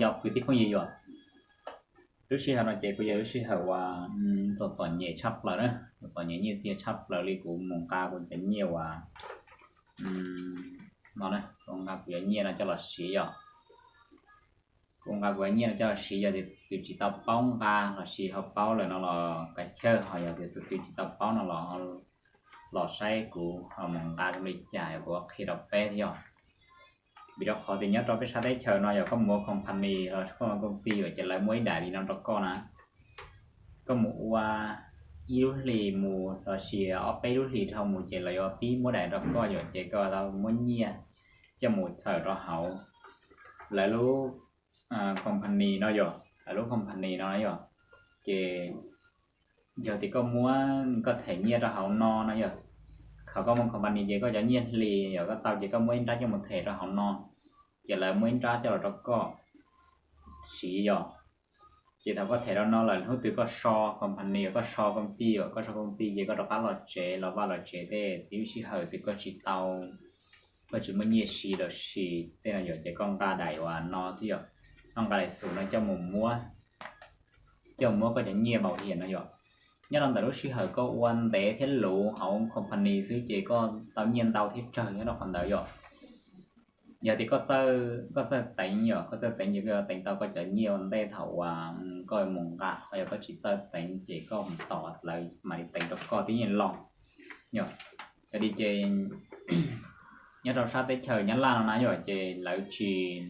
Yog kwv tij phooj ywg yom, lub sij hawm no ces kuj yog lub sij hawm uas txom txom nyem tshaj plaws na, txom txom nyem nyiaj txiag tshaj plaws li. Kuv mus nqa kuv cov nyiaj uas no, kuv nqa kuv cov nyiaj no coj los siv yom. Kuv nqa kuv cov nyiaj no coj los siv, yog tias tus tsis tau paub nqa los sis ho paub lawm no los kav chawj, ho yog tias tus twg tsis tau paub no los, los saib kuv ho mus nqa zoo li cas kuv qhia rau peb thiab yom. Vim rau qhov tias nyob rau peb sab teb chaws no yog koj mus ua company los koj ua công ty yom, ces lawv muab ib daim li no rau koj na. Koj mus ua ib lub hlis mus los sis ob peb lub hlis dhau mus ces lawv yuav pib muab daim rau koj yom, ces koj tau muab nyiaj coj mus txhawm rau hauv lawv lub company no yom, lawv lub company no yom. Ces yog tias koj muab, koj them nyiaj rau hauv no no yom, thaum koj mus company ces koj cov nyiaj hlis yog koj tau ces koj muab ib nrab coj mus them rau hauv no, ces lawv muab ib nrab coj los rau koj siv yom. Ces thaum koj them rau no lawm, hnub twg koj so company, koj so công ty, koj so công ty ces koj rov qab los tsev, los vaj los tsev tej, tib lub sij hawm twg koj tsis tau, koj tsis muaj nyiaj siv los sis tej no yom, ces koj nqa daim uas no xwb yom, koj nqa daim xum no coj mus muab, coj muab koj cov nyiaj bảo hiểm no yom. Nyob rau ntawm lub sij hawm koj ua ntev thiab luv hauv company xwb ces koj tau nyiaj ntau thiab tsawg nyob rau qhov ntawd yom. Yog tias koj txawj teev yom, koj txawj teev ces koj yuav teev tau koj cov nyiaj ua ntej thaum uas koj mus nqa, ho yog koj tsis txawj teev ces koj mus tos lawv mam li teev rau koj tib nyiaj los yom. Yog li ces nyob rau sab teb chaws Nyab Laj no na yom, ces lawv tsis,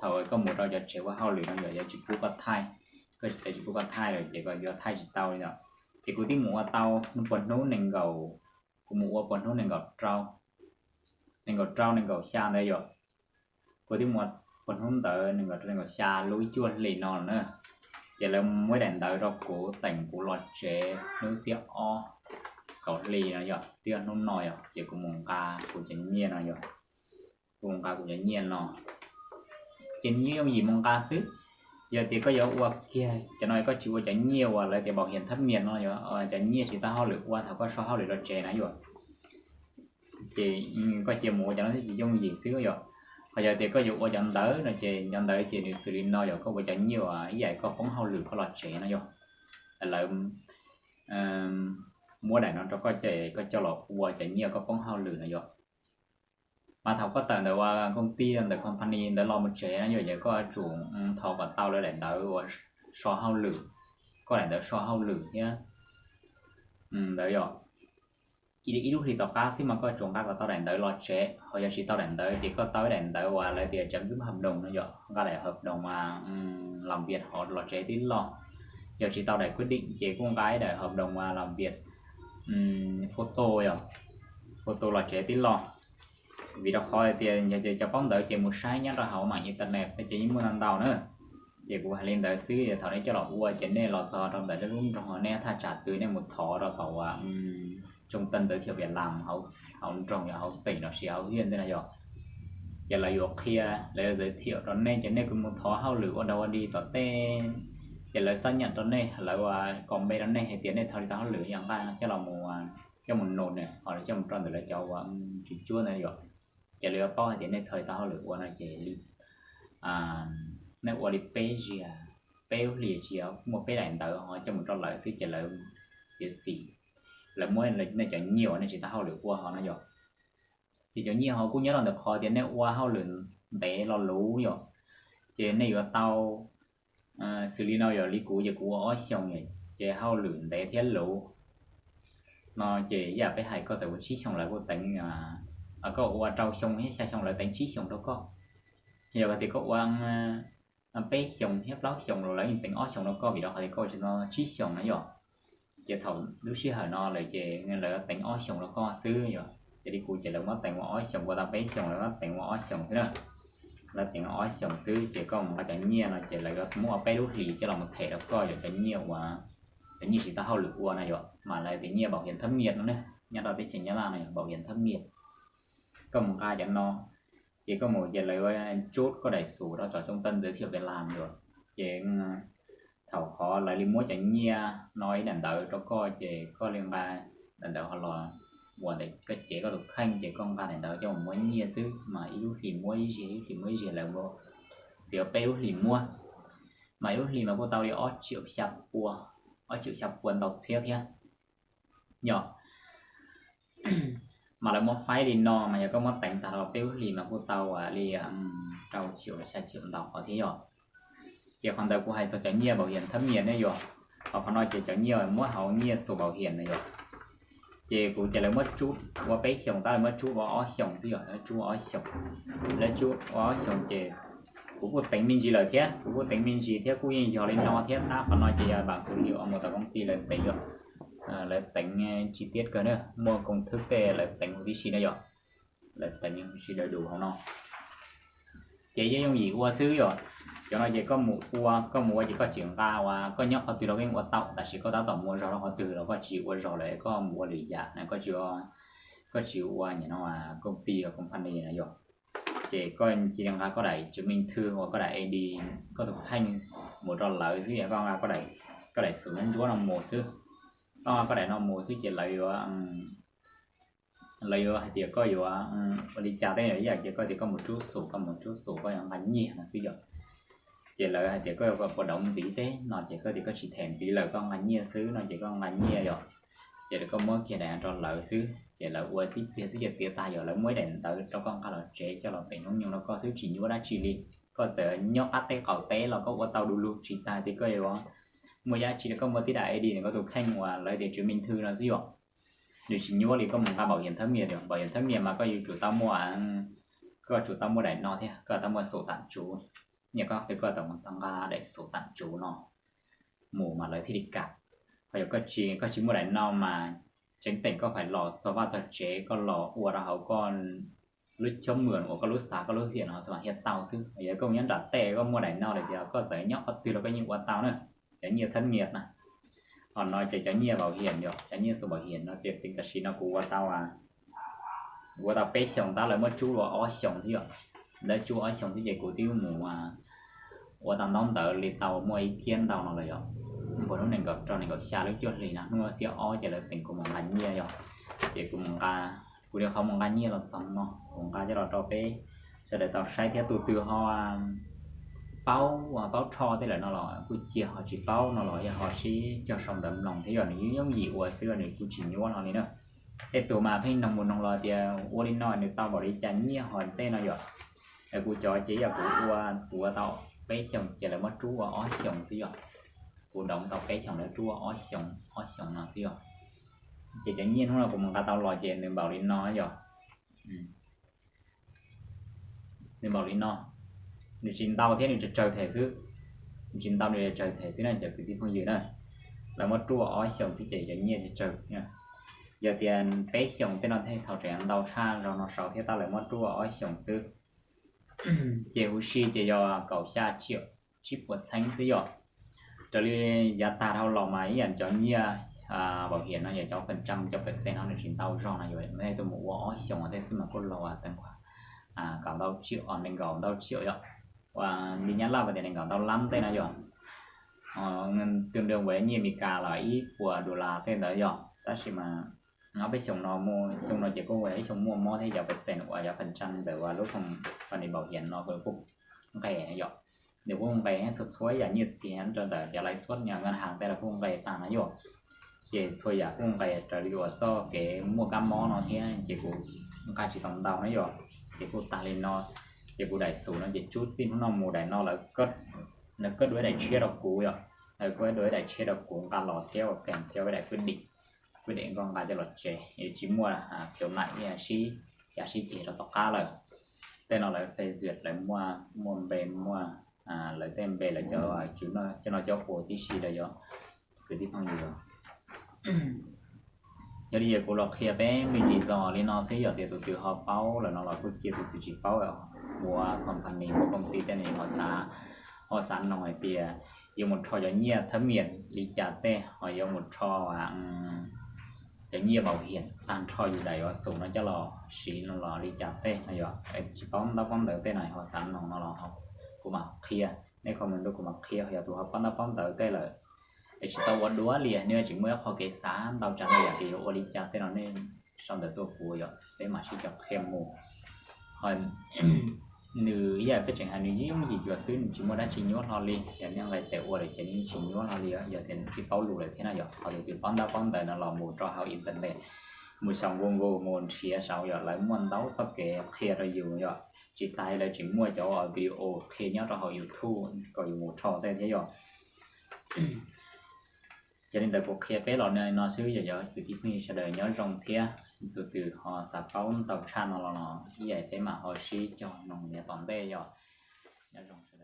thaum koj mus rau cov tsev ua hauj lwm no yom, yuav tsis pub koj thaij, koj tsis, lawv tsis pub koj thaij lawm ces koj yuav thaij tsis tau li yom. Ces kuv twb mus ua tau puas hnub nees nkaum, kuv mus ua puas hnub nees nkaum rau, nees nkaum rau nees nkaum xya ntawd yom. Kuv twb mus ua puas hnub ntawd nees nkaum rau nees nkaum xya lub ib cuaj hlis no lawm na. Ces lawv muab daim ntawv rau kuv teem kuv los tsev hnub xiab ob kaum hli no yom, twb yog hnub no yom, ces kuv mus nqa kuv cov nyiaj no yom. Kuv mus nqa kuv cov nyiaj no ces nws yooj yim mus nqa xwb. Yog tias koj yuav ua kiag cov no koj tsis ua cov nyiaj uas lawv tias bảo hiểm thất nghiệp no yom, cov nyiaj tsis tau hauj lwm ua thaum koj so hauj lwm los tsev na yom, ces koj cia mus ua cov no thiab ces yooj yim xwb yom. Ho yog tias koj yuav ua cov ntawd no ces cov ntawd ces nws xws li no yom, koj ua cov nyiaj uas ib yam koj poob hauj lwm koj los tsev no yom, lawv muab daim no rau koj ces koj coj los ua cov nyiaj koj poob hauj lwm no yom. Mas thaum koj tawm ntawm uas công ty, ntawm company ntawd los mus tsev no yom, ces koj yuav tsum thov kom tau lawv daim ntawv uas so hauj lwm, koj daim ntawv so hauj lwm thiab ntawd yom. Ib lub hlis tom qab xwb mas koj yuav tsum nqa kom tau daim ntawv los tsev, ho yog tsis tau daim ntawv ces koj tau ib daim ntawv uas lawv tias chấm dứt hợp đồng no yom, nqa daim hợp đồng làm việc hov los tsev tib loj. Yog tsis tau daim quyết định ces kuj nqa ib daim hợp đồng làm việc photo yom, photo los tsev tib loj. Vim rau qhov tias yog tias cov paub ntawv ces mus saib nyob rau hauv mạng internet ces yeej muaj ntau ntau na. Ces kuv hais li ntawd xwb, thaum nej coj los ua ces nej los txog rau ntawm lub nroog nej thaj tsam twg nej mus thov rau tom uas trung tâm giới thiệu việc làm hauv nroog, yog hauv tỉnh los sis hauv huyện ntej no yom, ces lawv yuav qhia, lawv yuav giới thiệu rau nej ces nej kuj mus thov hauj lwm ua dog ua dig tom tej, ces lawv xác nhận rau nej, lawv ua kom npe rau nej hais tias nej thov li tau hauj lwm yog nqa coj los mus, coj mus nộp na, ho coj mus rau ntawm lawv cov uas tsis cuab ntawd yom. Ces lawv yuav paub hais tias nej thov li tau hauj lwm ua no ces li nej ua li peb zaug, peb lub hlis tsis yog muaj peb daim ntawv ho coj mus rau lawv xwb ces lawv txiav txim, lawv muab nej cov nyiaj uas nej tsis tau hauj lwm ua ho no yom. Ces cov nyiaj ho kuj nyob rau ntawm qhov tias nej ua hauj lwm ntev los luv yom, ces nej yuav tau xws li no yom, li kuv ces kuv ua ob xyoos ces hauj lwm ntev thiab luv no ces ib yam peb hais koj txawm ua tsib xyoos lawv kuj teev, koj ua rau xyoo thiab xya xyoo lawv teev tsib xyoos rau koj. Yog tias koj ua peb xyoos thiab plaub xyoos los lawv yeej teev ob xyoos rau koj vim rau qhov tias koj ua tsis tau tsib xyoos na yom. Ces thaum lub sij hawm no lawm ces lawv teev ob xyoos rau koj xwb yom. Ces li kuv ces lawv muab teev ua ob xyoos, ua tau peb xyoos lawv muab teev ua ob xyoos xwb na. Lawv teev ob xyoos xwb ces koj mus nqa cov nyiaj no ces lawv yuav muab ua peb lub hlis coj los them rau koj yom, cov nyiaj uas, cov nyiaj tsis tau hauj lwm ua no yom, mas lawv tias nyiaj bảo hiểm thất nghiệp no ne, nyob rau teb chaws Nyab Laj no yog bảo hiểm thất nghiệp. Koj mus nqa cov no ces koj mus ces lawv yuav tsub koj daim xum rau cov trung tâm giới thiệu việc làm yom. Ces thaum qhov lawv li muab cov nyiaj no ib daim ntawv rau koj ces koj li nqa daim ntawv ho los ua ntawm koj cev koj tus kheej ces koj nqa daim ntawv coj mus muab nyiaj xwb, mas ib lub hlis muab ib zaug, ib lub hlis muab ib zaug, lawv muab txiav peb lub hlis muab, mas ib lub hlis mas kuj tau li ob tsiaum xya pua, ob tsiaum xya pua ntau txhiab thiab yom. Mas lawv muab faib li no mas yog koj muab teev tag los peb lub hlis mas kuj tau li rau tsiaum xya tsiaum ntau qhov thiab yom. Ces qhov ntawd kuv hais txog cov nyiaj npau hiam thab mias ne yom. Ho qhov no ces cov nyiaj muab hauv nyiaj xus npau hiam na yom. Ces kuv ces lawv muab tsub ua peb xyoos tab lawv muab tsub ua ob xyoos xwb yom, lawv tsub ua ob xyoos. Lawv tsub ua ob xyoos ces kuv kuj teev me ntsis lawm thiab, kuv kuj teev me ntsis thiab kuj yeej yog li no thiab tab qhov no ces yog npam xus li uas mus tom koom ti lawv teev yom. Lawv teev chi tiab kawg na, muaj koom thwb tej lawv teev huv tib si na yom. Lawv teev huv si dav du hauv no. Ces yeej yooj yim ua xwb yom. Cov no ces koj mus ua, koj mus ua ces koj tsis nqa uas koj nyob qhov twg los koj yeej ua tau, tab sis koj tab tom mus ua zog rau qhov twg los koj tsis ua zog lawm koj mus ua lwm yam na, koj tsis ua nim no koom ti company na yom. Ces koj cia li nqa koj daim chứng minh thư uas koj daim ID, koj tus kheej mus rau lawv xwb, yog koj nqa koj daim xus ntsuab ntsuab no mus xwb. Koj nqa koj daim no mus xwb ces lawv yuav lawv yuav hais tias koj yuav ua li cas tej no ib yam ces koj tias koj mus rub xus, koj mus rub xus koj yuav nqa nyiaj no xwb yom. Ces lawv hais tias koj yuav puas doov ntxiv tej no ces koj tias koj tsis them ntxiv lawm koj nqa nyiaj xwb no ces koj nqa nyiaj yom. Ces lawv koj muab kiag daim rau lawv xwb ces lawv ua tib pliag xwb ces tiav tag yom, lawv muab ib daim ntawv rau koj nqa los tsev coj los teem hnub nyoog rau koj xwb tsis nyuaj dab tsi li. Koj txawm nyob qab teb qaum teb los koj ua tau du lug tsis tas tias koj yuav muaj dab tsi li, koj muaj tib daim ID ntawm koj tus kheej uas lawv tias chứng minh thư no xwb yom. Nws tsis nyuaj li koj mus nqa npau hiam thab mias, npau hiam thab mias mas koj yuav tsum tau muaj, koj tsum tau muaj daim no thiab koj tau muaj xus tam tsuv. Niam koj tias koj tau nqa daim xus tam tsuv no mus mas lawv thiaj li kam. Ho yog koj tsis, koj tsis muaj daim no mas tseev teem koj phải los txog vaj txog tsev, koj los ua rau hauv koj lub chóp mượn uas koj lub xav koj lub hiam no xwb mas thiaj tau xwb. Yog koj nyob nram tej koj muaj daim no lawm ces koj txawm nyob qhov twg los koj yeej ua tau na. Cov nyiaj thab mias na, ho no ces cov nyiaj npau hiam yom, cov nyiaj xus npau hiam no ces teev tam sim no kuv ua tau ua tau peb xyoos tab lawv muab tsub ua ob xyoos xwb yom. Lawv tsub ob xyoos xwb ces kuv twb mus ua tau ntaub ntawv li tau muaj ib kiab ntau no lawm yom. Npuag hnub nees nkaum rau nees nkaum xya lub cuaj hlis no hnub xiab ob ces lawv teem kuv mus nqa nyiaj yom. Ces kuv mus nqa, kuv li qhov mus nqa nyiaj los txog no kuv nqa coj los rau peb sawv daws tau saib thiab tus twg ho paub, paub rho tej lawm no los kuj cia, ho tsis paub no los yog ho sib cog sau ntawv mloog thiab yom, nws yeej yooj yim ua xwb nws kuj tsis nyuaj no li na. Tej tus mas pheej noog mus noog los tias ua li no nws tau npaum li cas nyiaj ho tej no yom. Es kuv cov ces yog kuv ua, kuv ua tau peb xyoos ces lawv muab rub ua ob xyoos xwb yom. Kuv doov tau peb xyoos lawv rub ua ob xyoos, ob xyoos no xwb yom. Ces cov nyiaj hnub no kuv mus nqa tau los ces nws npaum li no yom. Nws npaum li no, nws tsis ntau thiab nws tsawg tsawg them xwb. Nws tsis ntau nws tsawg tsawg them xwb na cov kwv tij phooj ywg na. Lawv muab rub ua ob xyoos xwb ces cov nyiaj tsawg tsawg. Yog tias peb xyoos tej no thiaj thaum tseem ntau tshaj zog no saud thiab tab lawv muab rub ua ob xyoos xwb. Ces huv si ces yog kaum xya triệu tsib puas txheeb xwb yom. Raws li yav tag dhau los mas ib yam cov nyiaj npau hiam no yog cov phần trăm cov percent no nws tsis ntau zog no yom, nej tus mus ua ob xyoos tej xwb mas kuj los teev kaum ntau triệu, nees nkaum ntau triệu yom. Ua li nyab laj tias nees nkaum ntau lab tej no yom. Tương đương với nyiaj Amelikas los ib puas dollar tej ntawd yom, tab sis mas ob peb xyoos no, xyoo no ces kuj ib xyoo muaj mob thiab cov percent uas cov phần trăm ntawm uas lub phòng npau hiểm no kuj nqes yom. Nws kuj nqes txhua txhua yam nyiaj txiag rau ntawm cov lãi suất ngân hàng tej los kuj nqes tag no yom. Ces txhua yam kuj nqes raws li uas txoj kev muaj kab mob no thiab ces kuv nqa tsis tau ntau na yom. Ces kuj tag li no, ces kuv daim xus no ces tsub txij hnub no mus daim no lawv kuj dua ib daim tshiab rau kuv yom. Lawv kuj dua ib daim tshiab rau kuv nqa los thiab ua kheem thiab ua daim kwj dim, kwj dim kuj nqa coj los tsev, tsis muaj khiếu nại sib cav sib ceg rau tom qab lawm. Tej no lawv phê duyệt lawv muaj, muaj npe, muaj lawv tej npe lawv cov, cov no cov ua tib si lawm yom, kwv tij phooj ywg. Yog li ces kuv los qhia peb me ntsis txog li no xwb, yog tias tus twg ho paub lawm no los kuj cia, tus twg tsis paub ua company ua công ty tej no ho xav, ho xav noog hais tias yuav mus rho cov nyiaj thab mias li cas tej, ho yuav mus rho cov nyiaj npau hiam tag nrho yus daim yuav xus no coj los siv no los li cas tej no yom. Tsis paub ntaub paub ntawv tej no ho xav noog no los kuv mam qhia, nej comment tuaj kuv mam qhia. Yog tus ho paub ntaub paub ntawv tej lawm es tsis tau ua duab li, nej tsis muaj ib qho kev xav ntau tsav ntau yam tias yuav ua li cas tej no nej sau ntawv tuaj kuv yom, peb mam sib cog qhia mus. Ho nws ib yam peb tseem hais nws yooj yim yuav xwb, nws tsis muaj dab tsi nyuaj hlo li. Yog nej nqis tes ua lawm ces nws tsis nyuaj hlo li, yog tias nws twb paub lus lawm thiab no yog. Ho tus twg paub ntab paub ntawv no los mus rau hauv internet, mus saum Google mus nrhiav saum yog lawv muaj ntau txoj kev qhia rau yus yog. Tsis tas lawv tseem muaj cov video qhia nyob rau hauv YouTube kom yus mus rho tej thiab yog. Yog li ntawd kuv qhia peb los li no xwb yog, yog tus tij phooj ywg sawv daws nyob zoo thiab, tus twg ho xav paub ntau tshaj no los no ib yam peb mam ho sib cog noog yav tom ntej yog. Nyob zoo.